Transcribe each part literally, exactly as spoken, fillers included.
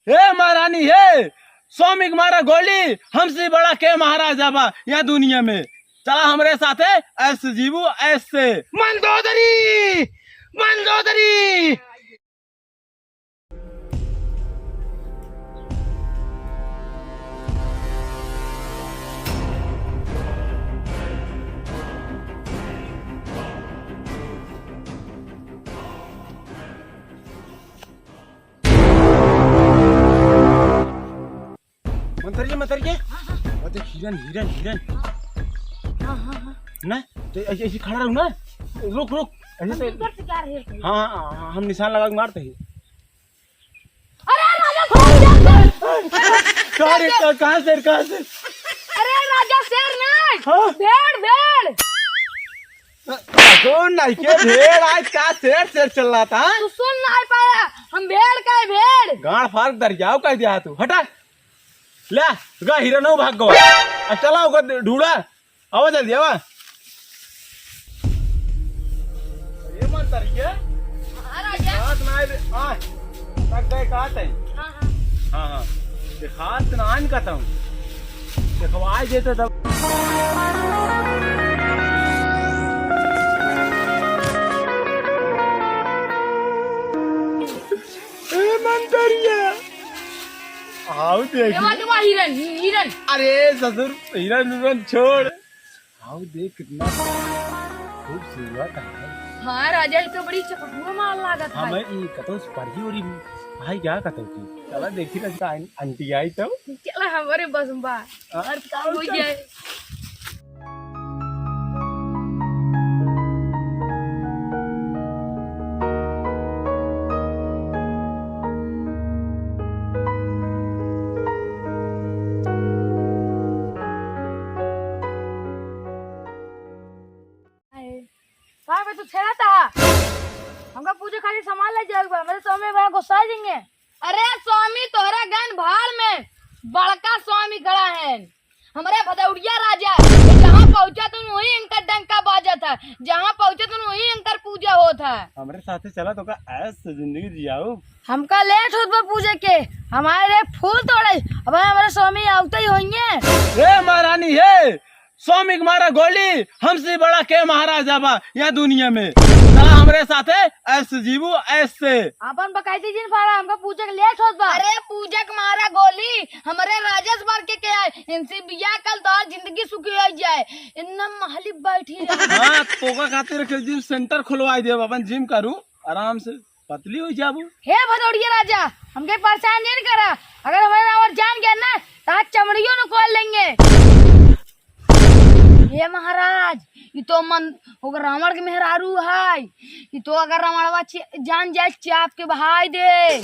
ए महारानी हे, स्वामी के मारा गोली, हमसे बड़ा के महाराजा बा या दुनिया में। चला हमरे साथे, ऐसे जीवू ऐसे। मंदोदरी, मंदोदरी। मंतरिये, मंतरिये। हाँ, हाँ। अरे हिरन, हिरन, हिरन। हाँ, हाँ, हाँ। ना, तो ऐसे, ऐसे खड़ा रहू ना। रुक, रुक। ऐसे हम तो ऊपर से क्या रहे थे? हाँ, हाँ, हाँ, हम निशान लगा के मारते हैं। अरे राजा, कहाँ से? कहाँ रे, कहाँ, कहाँ से, कहाँ से? अरे राजा, शेर नहीं, हाँ? भेड़, भेड़। कौन नहीं के भेड़, आज का शेर, शेर चल रहा था? तू सुन नहीं पाया, हम भेड़ का है, भेड़। गांड फाड़ दरियाव कह दिया तू, हटा। ले, गा हिरनो भाग गवा। आ चला ओकर ढूंढा। आवा जल्दी, आवा। ये मंतरिये? हाँ, राजा। बात ना आए, आ। तक गए कहा तई? हाँ, हाँ। हाँ, हाँ। देखात ना आन का तऊ। देखवाई देते तब। ए मंतरिये। आओ देख। ये वाला हिरन, हिरन। अरे ससुर, हिरन उरन छोड़। आओ देख कितना खूबसूरत है। हाँ राजा, ये तो बड़ी चकटुआ माल लागत है। हमें ई कतौ से पढ़ी उरी भाई क्या कतौ की। चला देखी ना आन-, आंटी आई तो। चला हमारे बस में बा। हाँ, और काम चल, हो चल। जाए। का बे तू छेड़ा था? हमका पूजे खातिर सामान ले जाए बा, मेरे स्वामी बड़ा गुस्सा जाएंगे। अरे स्वामी तोहरा गन भाड़ में, बड़का स्वामी खड़ा है। हमरे भदौड़िया राजा, जहाँ पहुँचा तुम वहीं इनका डंका बाजत है, जहाँ पहुँचा तुम वहीं इनकर पूजा होत है। हमरे साथे चला तो का ऐस जिंदगी जियाऊ। हमका लेट होत बा पूजे के, हमारे फूल तोड़े, अब हमरे स्वामी आवते ही होइए। हे महारानी हे, स्वामी के मारा गोली, हमसे बड़ा के महाराजा बा या दुनिया में। चला हमरे साथे ऐसे जीवू ऐसे। आपन बकायदी जिन फाड़ा, हमका पूजे के लेट होत बा। अरे पूजे के मारा गोली, हमरे राजेश मार के के आए, इनसे बियाह कल तोहार जिंदगी सुखी हो जाए। इन्ना महली बैठी रहे। हाँ, तोका खातिर के जिम सेंटर खुलवाई देब, अपन जिम करू आराम से। पतली हो जाबू। हे भदौड़िया राजा, हमके परेशान जिन करा। अगर हमारे रावण जान गया ना, तो आज चमड़ियों निकाल लेंगे। हे महाराज, ये तो मन, ओकर रावण के मेहरारू है। ये तो अगर रावणवा चे-, जान जाए, चाप के बहाई दे।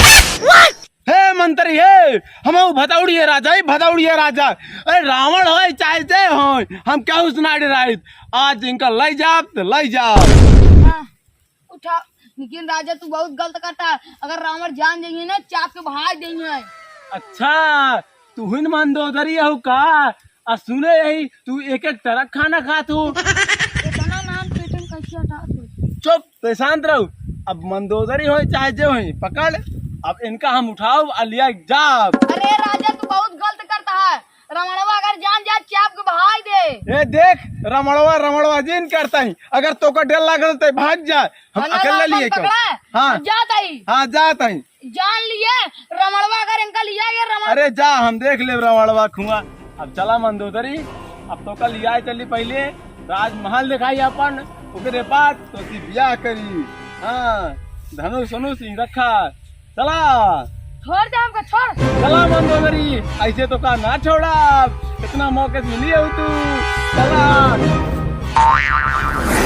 हे मंत्री हे, हम भदौड़िया राजा, हे भदौड़िया राजा। अरे रावण होय चाहे जे होय, हम केहू से ना डराइत। आज इनका लई जाब, तो लई जाब। हाँ। उठा, लेकिन राजा तू बहुत गलत करता है। अगर रावण जान जाइए ना, चाप के भाग जाइए। अच्छा, तू ही न मंदोदरी हो का? आ सुने यही, तू एक एक ट्रक खाना खात हो। इतना नाम पेटन कैसे हटा तू? चुप, तू शांत रहो। अब मंदोदरी होय चाहे जे होय, पकड़। अब इनका हम उठाओ आ लिया जाब। अरे राजा तू बहुत गलत करता है। रावणवा अगर जान जाए, चाप के बहाई दे। ए देख, रावणवा, रावणवा जिन करता ही। अगर तोका डर लागल तो भाग जा, हम अकेले लिए पकड़ा। हाँ। जात ही। हाँ, जात ही। जान लिए, रावणवा अगर इनका लिया ये रावण। अरे जा, हम देख लेब रावणवा खुआ। अब चला मंदोदरी, अब तोका लिया चली पहले राजमहल दिखाई अपन, ओकरे बाद तो ती बियाह करी। हाँ, धनुष वनुष ही रखा। चला। छोड़ दे हमको, छोड़। चला मंदोदरी, ऐसे तो का ना छोड़ा, इतना मौके से मिली हो तू। चला।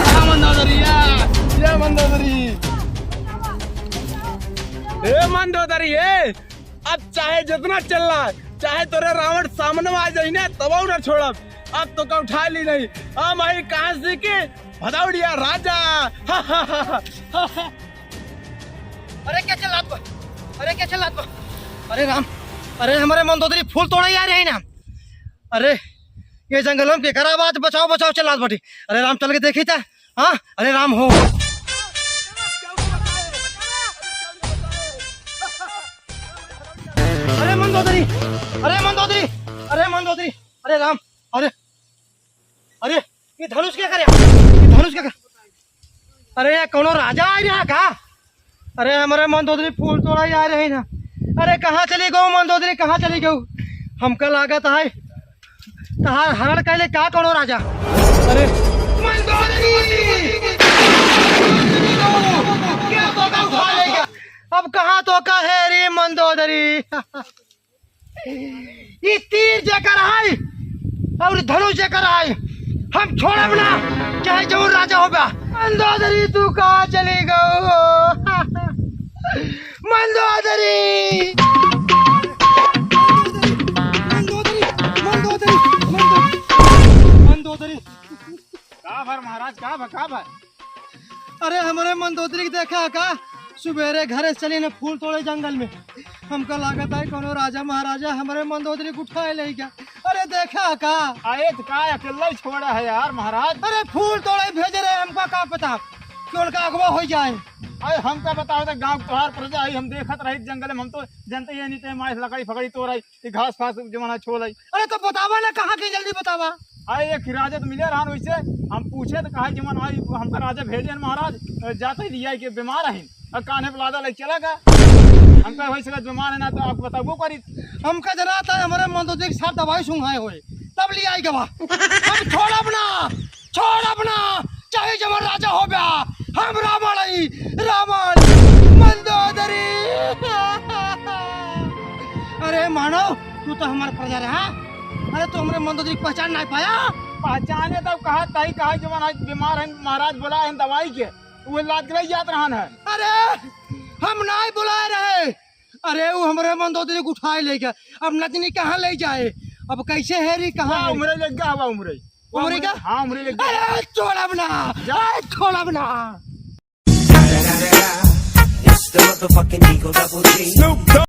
चला मंदोदरी, या, या मंदोदरी। ए मंदोदरी, ए, अब चाहे जितना चिल्ला, चाहे तोरे रावण सामने आ जाई ना, तबहू ना छोड़ब। अब तो का उठा ली नहीं। हम आई कहाँ से के भदौड़िया राजा। अरे क्या चिल्लात बा? अरे क्या चिल्लात बा? अरे राम, अरे हमारे मंदोदरी फूल तोड़े आ रहे हैं ना। अरे ये जंगल में केकरा बात बचाओ बचाओ चिल्लात बाटी। अरे राम चल के देखी था। हाँ, अरे राम हो। मंदोदरी, अरे मंदोदरी, अरे मंदोदरी, अरे राम, अरे, अरे, ये धनुष क्या करे? ये धनुष क्या करे? अरे, ये कौनो राजा आइ रहा का? अरे, हमरे मंदोदरी फूल तोड़ाइ आइ रही ना। अरे, कहाँ चली गउ मंदोदरी, कहाँ चली गउ? हमका लागत है, तहार हरण कैले का कौनो राजा? अरे, मंदोदरी! क्या तोका उठा लेगा? अब कहाँ तोका है रे मंदोदरी? ई तीर जेकर है और धनुष जेकर है, हम छोड़ब ना, चाहे जौन राजा होबा। मंदोदरी, तू कहाँ चली गउ? मंदोदरी! मंदोदरी, मंदोदरी, मंदोदरी, मंदोदरी। का भर महाराज, का भर, का भर? अरे, हमरे मंदोदरी के देखा का? सुबेरे घरे से चली न फूल तोड़े जंगल में। हमका लागत है कौनो राजा महाराजा हमरे मंदोदरी के उठाए लेइ गया। अरे, देखा का? अरे, तो का अकेला ही छोड़ा है यार महाराज? अरे, फूल तोड़े भेजे रहे, हमका का पता कि उनका अगवा होइ जाए। अरे, हमका बताओ तो गाँव के तोहार प्रजा है, हम देखत रही जंगल में, हम तो जनते ही नहीं थे, माइस लकड़ी फकड़ी तोड़ाई, ये घास फास जमाना छोलाई। अरे, तो बतावा ना, कहाँ के, जल्दी बतावा। अरे, एक राजा तो मिले रहन वैसे, हम पूछे तो कहा कि मन आई, हमका राजा भेजे हैं महाराज, जाते ही लिया के बीमार है, और कान्हे पे लादा ले चला गया। हमका वैसे का बीमार है ना, तो आपको बताबो करी। हमका जना था, हमरे मंदोदरी के साथ दवाई सुंघाए होए, तब लिया आई गवा। हम छोड़ब ना, छोड़ब ना, चाहे जवन राजा होबा, हम रावण हई, रावण, मंदोदरी। अरे मानव, तू तो हमार प्रजा रहा, अरे तू हमरे मंदोदरी के पहचान नाहीं पाया? पहचाने तब कहा, तई कहा जवन आज बीमार है, महाराज बोला है दवाई के, वो लाद के ले जात रहन है। अरे हम नाहीं बुलाए रहे, अरे, वो हमरे मंदोदरी के उठाए ले गया। अब नचनी कहाँ ले जाए? अब कैसे हेरी, कहाँ हाँ, हेरी? उमरे ले गया, हवा उमरे। उमरे का? हाँ, उमरे ले गया। अरे, छोड़ब ना। जा। अरे, छोड़ब ना। It's the motherfucking Eagle Double G.